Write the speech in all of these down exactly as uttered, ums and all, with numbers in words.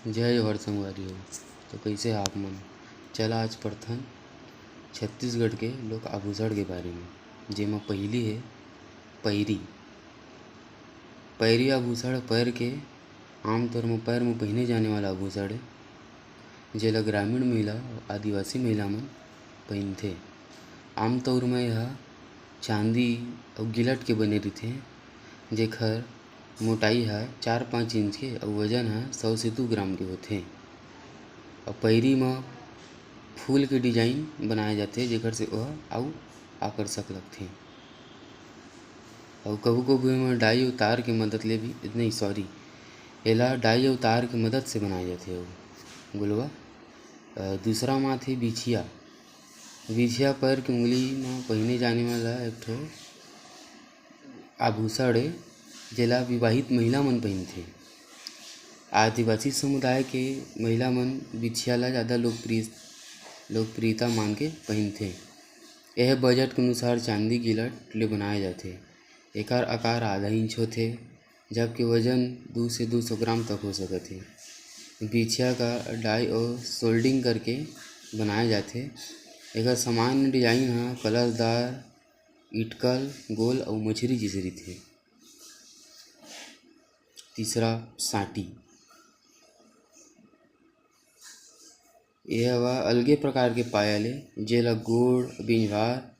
जय जोहार संगवारी हो। तो कइसे हे आप मन? चला आज पढ़थन छत्तीसगढ़ के लोक आभूषण के बारे में, जेमा पहिली हे पैरी। पैरी आभूषण पैर के, आमतौर म पैर म पहिने जाने वाला आभूषण हे, जेला ग्रामीण महिला अउ आदिवासी महिला मन पहिनथे। आमतौर म एहा चांदी अउ गिलट के बने रहिथे, जेखर मोटाई ह चार पाँच इंच के अउ वजन ह सौ से दू ग्राम के होथे। अउ पैरी म फूल के डिजाइन बनाए जाथे, जेखर से ओह अउ आकर्षक लगथे। अउ कभू-कभू एमा डाई अउ तार के मदद ले भी, नहीं, सॉरी, एला डाई अउ तार के मदद से बनाए जाथे। अउ गोलवा, अ, दूसरा म आथे बिछिया। बिछिया पैर के उंगली म पहिने जाने वाला एक ठो आभूषण ए, जेला विवाहित महिला मन पहिनथे। आदिवासी समुदाय के महिला मन बिछिया ला ज्यादा लोकप्रिय, लोकप्रियता मान के पहिनथे। एह बजट के अनुसार चांदी गिलट ले बनाए जाथे। एकर आकार आधा इंच होथे, जबकि वजन दू से दू सौ ग्राम तक हो सकत हे। बिछिया का डाई अउ सोल्डिंग करके बनाए जाथे। एकर सामान्य डिजाइन ह कलशदार, इटकल, गोल अउ मछरी जइसे रहिथे। तीसरा, सांटी। ये हवा अलगे प्रकार के पायल ए, जेला गोंड़, बिंझवार,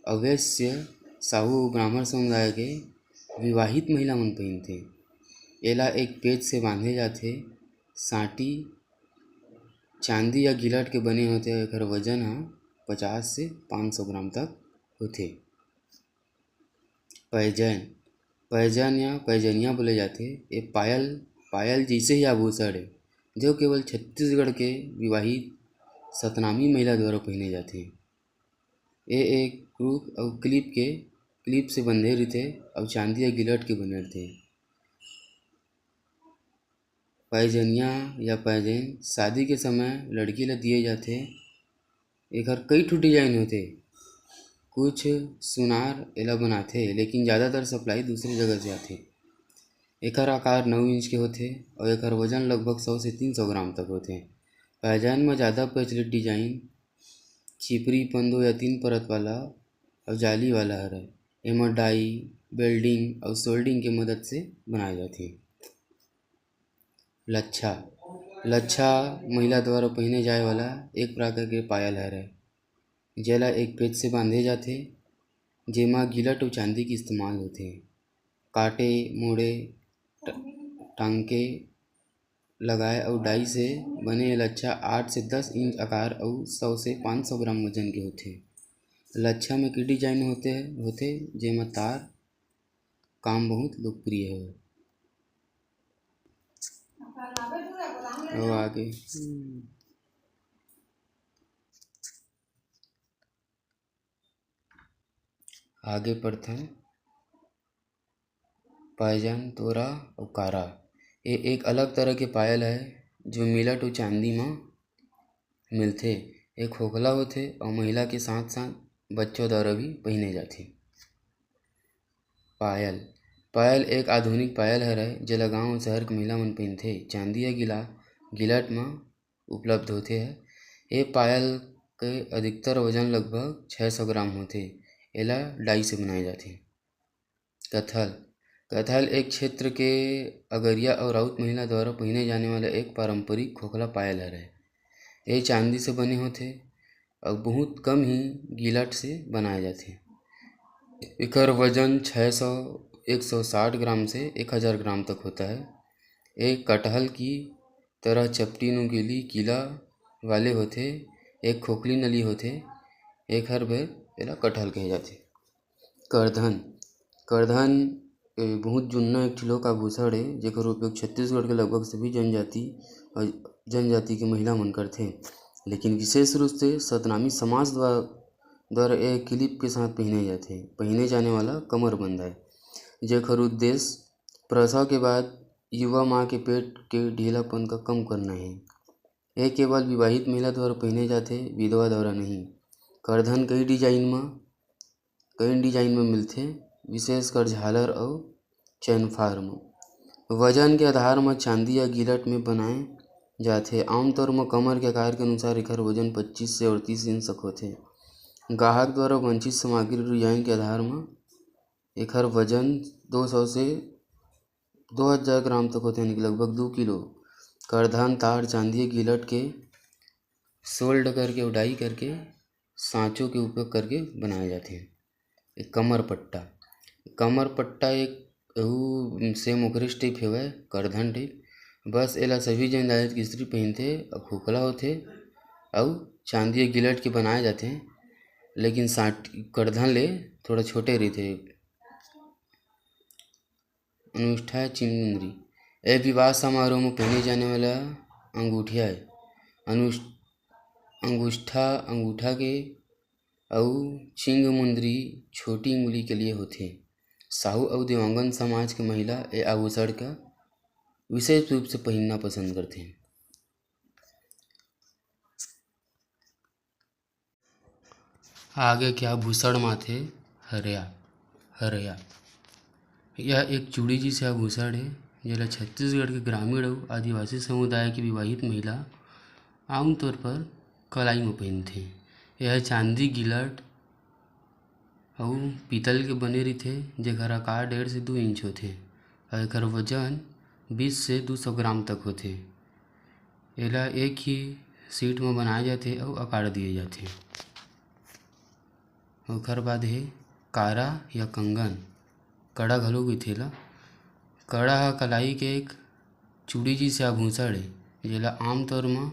अवैश्य, साहू, ब्राह्मण समुदाय के विवाहित महिला मन पहिनथे। एला एक पेच से बांधे जाथे। सांटी चांदी या गिलट के बने होथे, एकर वजन ह पचास से पाँच सौ ग्राम तक होथे। पैजन, पैजन या पैजनिया बोले जाथे। ए पायल, पायल जइसे ही आभूषण ए, जो केवल छत्तीसगढ़ के विवाहित सतनामी महिला द्वारा पहिने जाथे। ए एक क्रूक अउ क्लिप के, क्लिप से बंधे रहिथे अउ चांदी या गिलट के बने रहिथे। पैजनिया या पैजन शादी के समय लड़की ला दिए जाथे। एकर कई ठो डिजाइन होथे। कुछ सुनार एला बनाथे, लेकिन ज्यादातर सप्लाई दूसरे जगह से आथे। एकर आकार नौ इंच के होथे अउ एकर वजन लगभग सौ से तीन सौ ग्राम तक होथे। पैजन म ज्यादा प्रचलित डिजाइन चिपरी, पंदो या तीन परत वाला अउ जाली वाला हरय। एमा डाई, बेल्डिंग अउ सोल्डिंग के मदद से बनाए जाथे। लच्छा, लच्छा महिला द्वारा पहिने जाए वाला एक प्रकार के पायल हरय, जेला एक पेच से बांधे जाथे, जेमा गिलट अउ चांदी के इस्तेमाल होथे। काटे, मोड़े, ट-, टांके लगाए अउ डाई से बने लच्छा आठ से दस इंच आकार अउ सौ से पाँच सौ ग्राम वजन के होथे। लच्छा में के डिजाइन होथे, होथे, जेमा तार काम बहुत लोकप्रिय हवय। अउ आगे, आगे पढ़थन। पायजन, तोरा अउ कारा। ए एक अलग तरह के पायल है, जो मिलट अउ चांदी म मिलथे। ए खोखला होथे अउ महिला के साथ-साथ बच्चों द्वारा भी पहिने जाथे। पायल, पायल एक आधुनिक पायल हरय, जेला गांव अउ शहर के महिला मन पहिनथे। चांदी या गिला-, गिलट म उपलब्ध होथे। ए पायल के अधिकतर वजन लगभग छै सौ ग्राम होथे। एला डाई से बनाए जाथे। कथल, कथल एक क्षेत्र के अगरिया अउ राउत महिला द्वारा पहिने जाने वाला एक पारंपरिक खोखला पायल हरय। ए चांदी से बने होथे अउ बहुत कम ही गिलट से बनाए जाथे। एकर वजन छै सौ, एक सौ साठ ग्राम से एक हजार ग्राम तक होता है। ए कटहल की तरह चपटी नुकीली कीला वाले होथे। एक खोखली नली होथे, एखर बर एला कटहल कहे जाथे। करधन, करधन, ए, बहुत जुन्ना एक ठो लोक आभूषण ए, जेकर उपयोग छत्तीसगढ़ के लगभग सभी जनजाति अउ जनजाति के महिला मन करथे, लेकिन विशेष रूप से सतनामी समाज द्वारा, द्वारा ए क्लिप के साथ पहिने जाथे। पहिने जाने वाला कमरबंद है, जेकर उद्देश्य प्रसव के बाद युवा मां के पेट के ढीलापन का कम करना है। ए केवल विवाहित महिला द्वारा पहिने जाथे, विधवा द्वारा नहीं। करधन कई डिजाइन म, कई डिजाइन म मिलथे, विशेषकर झालर अउ चैनफार म। वजन के आधार म चांदी या गिलट में बनाए जाथे। आमतौर म कमर के आकार के अनुसार एखर वजन पच्चीस से अड़तीस इंच तक होथे। ग्राहक द्वारा वांछित सामग्री डिजाइन के आधार म एखर वजन दो सौ से दो हज़ार ग्राम तक होथे, यानी कि लगभग दो किलो। करधन तार चांदी गिलट के सोल्ड करके, उडाई करके, सांचों के उपयोग करके बनाए जाथे। एक कमर पट्टा, कमर पट्टा एक अउ सेम ओकरेच टाइप हेवय, करधन टाइप। बस एला सभी जन दायत के स्त्री पहिनथे अउ खोखला होथे अउ चांदी गिलट के बनाए जाथे, लेकिन साट करधन ले थोड़ा छोटे रहिथे। अनुष्ठा चिंगमुंदरी, ए विवाह समारोह में पहने जाने वाला अंगूठिया है। अनुष्-, अंगूठा, अंगूठा के अउ चिंगमुंदरी छोटी उंगली के लिए होथे। साहू अउ देवांगन समाज के महिला ए आभूषण का विशेष रूप से पहिनना पसंद करथे। आगे के आभूषण म आथे हरया। हरया, यह एक चूड़ी जैसे आभूषण है, जेला छत्तीसगढ़ के ग्रामीण अउ आदिवासी समुदाय के विवाहित महिला आमतौर पर कलाई म पहिनथे। यह चांदी, गिलट अउ पीतल के बने रहिथे, जेकर आकार डेढ़ से दू इंच होथे अउ एकर वजन बीस से दू सौ ग्राम तक होथे। एला एक ही सीट म बनाए जाथे अउ आकार दिए जाथे। ओकर बाद हे कारा या कंगन, कड़ा घलो कहिथे एला। कड़ा ह कलाई के एक चूड़ी जैसे आभूषण ए, जेला आमतौर म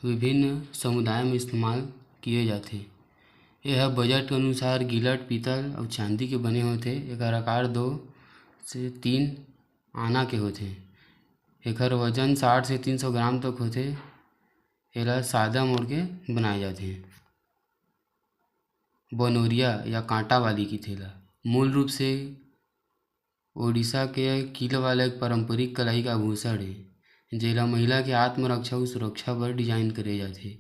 विभिन्न समुदाय म इस्तेमाल किए जाथे। ए ह बजट के अनुसार गिलट, पीतल अउ चांदी के बने होथे। एकर आकार दो से तीन आना के होथे। एकर वजन साठ से तीन सौ ग्राम तक होथे। एला सादा मोड़ के बनाए जाथे। बनोरिया या कांटा वाली कहिथे एला। मूल रूप से ओडिशा के कील वाला एक पारंपरिक कलाई के आभूषण ए, जेला महिला के आत्मरक्षा अउ सुरक्षा बर डिजाइन करे जाथे।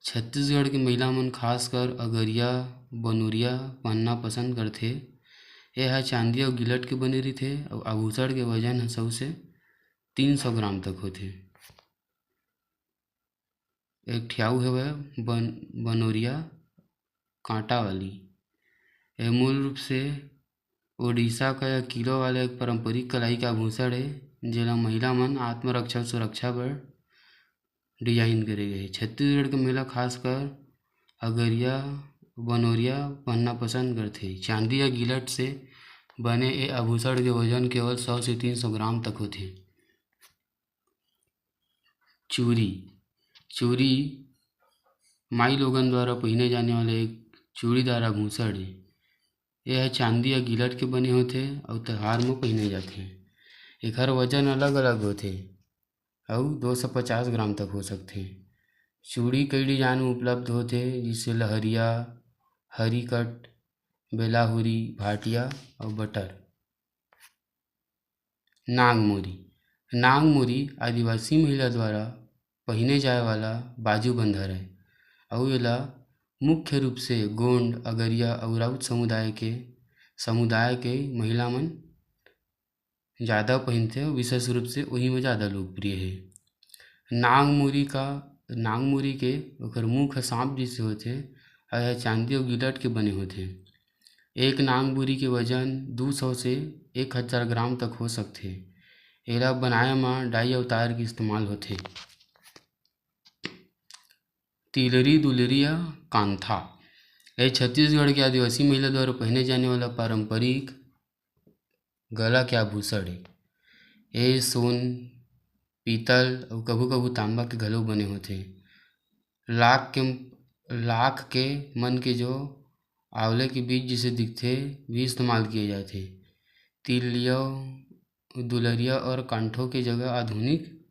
छत्तीसगढ़ के महिला मन खासकर अगरिया, बनोरिया पहनना पसंद करथे। ए ह चांदी अउ गिलट के बने रहिथे अउ आभूषण के वजन ह सौ से तीन सौ ग्राम तक होथे। एक ठियाऊ हवय बन-, बनोरिया कांटा वाली। ए मूल रूप से ओडिशा का या कीलो वाला एक पारंपरिक कलाई के आभूषण ए, जेला महिला मन आत्मरक्षा अउ सुरक्षा बर डिजाइन करे गए हे। छत्तीसगढ़ के महिला खासकर अगरिया, बनोरिया पहनना पसंद करथे। चांदी या गिलट से बने ए आभूषण के वजन केवल सौ से तीन सौ ग्राम तक होथे। चूरी, चूरी माई लोगन द्वारा पहिने जाने वाला एक चूड़ीदार आभूषण ए। ए ह चांदी या गिलट के बने होथे अउ त्योहार म पहिने जाथे। एखर वजन अलग-अलग होथे अउ दो सौ पचास ग्राम तक हो सकथे। चूड़ी कई डिजाइन म उपलब्ध होथे, जइसे लहरिया, हरी कट, बेलाहुरी, भाटिया अउ बटर। नागमोरी। नागमोरी आदिवासी महिला द्वारा पहिने जाए वाला बाजूबंद हरय अउ एला मुख्य रूप से गोंड, अगरिया अउ राउत समुदाय के, समुदाय के महिला मन जादा पहिनथे, विशेष रूप से ओही म जादा लोकप्रिय हे। नागमोरी का, नागमोरी के ओकर मुख ह सांप जइसे होथे अउ एह चांदी अउ गिलट के बने होथे। एक नागमोरी के वजन दू सौ से एक हजार ग्राम तक हो सकथे। एला बनाए म डाई अवतार के इस्तेमाल होथे। तिलरी दुलरी या कांथा, ए छत्तीसगढ़ के आदिवासी महिला द्वारा पहिने जाने वाला पारंपरिक गला के आभूषण ए। ए सोन, पीतल अउ कभू-कभू तांबा के घलो बने होथे। लाख के, लाख के मन के जो आंवले के बीज जइसे दिखथे, भी इस्तेमाल किए जाथे। तिलिया, दुलरिया अउ कांठो के जगह आधुनिक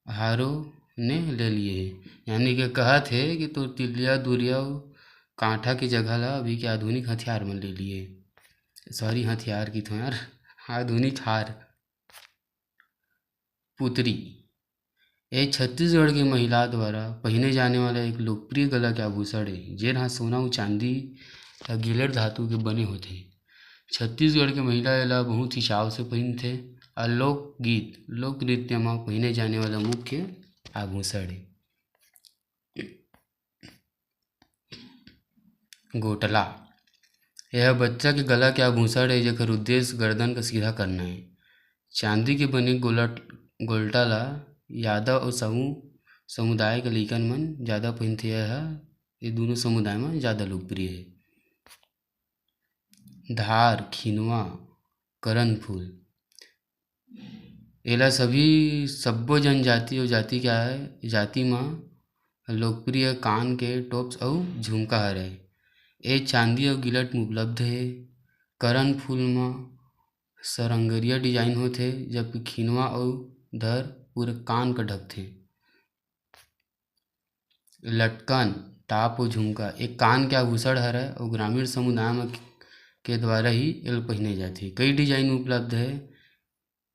हारो ने ले लिए हे। यानी कि कहत हे कि तोर तिलिया, दुरिया अउ कांठा के जगह ला अभी के आधुनिक हथियार मन ले लिए। सॉरी, हथियार कहिथों यार, आधुनिक हार। पुतरी, ए छत्तीसगढ़ के महिला द्वारा पहिने जाने वाला एक लोकप्रिय गला के आभूषण ए, जेन ह सोना अउ चांदी या गिलट धातु के बने होथे। छत्तीसगढ़ के महिला एला बहुत ही चाव से पहिनथे। अउ लोकगीत, लोक नृत्य म पहिने जाने वाला मुख्य आभूषण हे। गोटला, यह बच्चा के गला के आभूषण हे, जेकर उद्देश्य गर्दन का सीधा करना हे। चांदी के बने गोलट-, गोलटा ला यादव अउ साहू समुदाय के लइकन मन जादा पहिनथे। यह, ये दूनों समुदाय म जादा लोकप्रिय हे। धार, खिनवा, करन फूल, एला सभी, सब्बो जनजाति अउ जाति के आय, जाति म लोकप्रिय कान के टोप्स अउ झुमका हरय। ए चांदी अउ गिलट म उपलब्ध हे। करन फूल म सरंगरिया डिजाइन होथे, जबकि खिनवा अउ धर पूरे कान क ढकथे। लटकन, टाप अउ झुमका, ए कान के आभूषण हरय अउ ग्रामीण समुदाय म के द्वारा ही एला पहिने जाथे। कई डिजाइन उपलब्ध हे।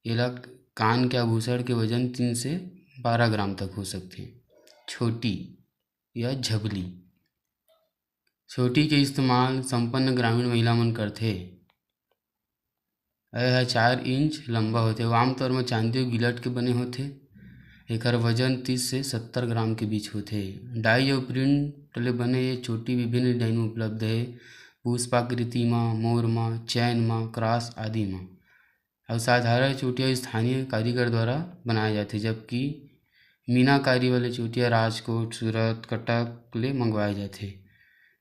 एला कान के आभूषण के वजन तीन से बारह ग्राम तक हो सकथे। छोटी या झबली, छोटी के इस्तेमाल संपन्न ग्रामीण महिला मन करथे। यह चार इंच लंबा होथे अउ आमतौर म चांदी अउ गिलट के बने होथे। एकर वजन तीस से सत्तर ग्राम के बीच होथे। डाई अउ प्रिंट ले बने ये चोटी विभिन्न डिजाइन म उपलब्ध हे। पुष्पाकृति म, मोर म, चैन म, क्रॉस आदि म। अउ साधारण चोटियां स्थानीय कारीगर द्वारा बनाए जाथे, जबकि मीनाकारी वाले चोटियां राजकोट, सूरत, कटक ले मंगवाए जाथे।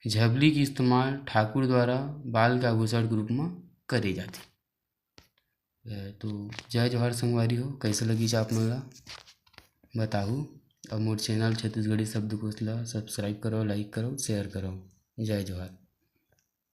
झबली के इस्तेमाल ठाकुर द्वारा बाल के आभूषण के रूप म करे जाथे। अ, तो जय जोहार संगवारी हो, कइसे लगिस आप मन ला बताहू। अउ मोर चैनल छत्तीसगढ़ी शब्दकोश ला subscribe करो, like करो, share करो। जय जोहार।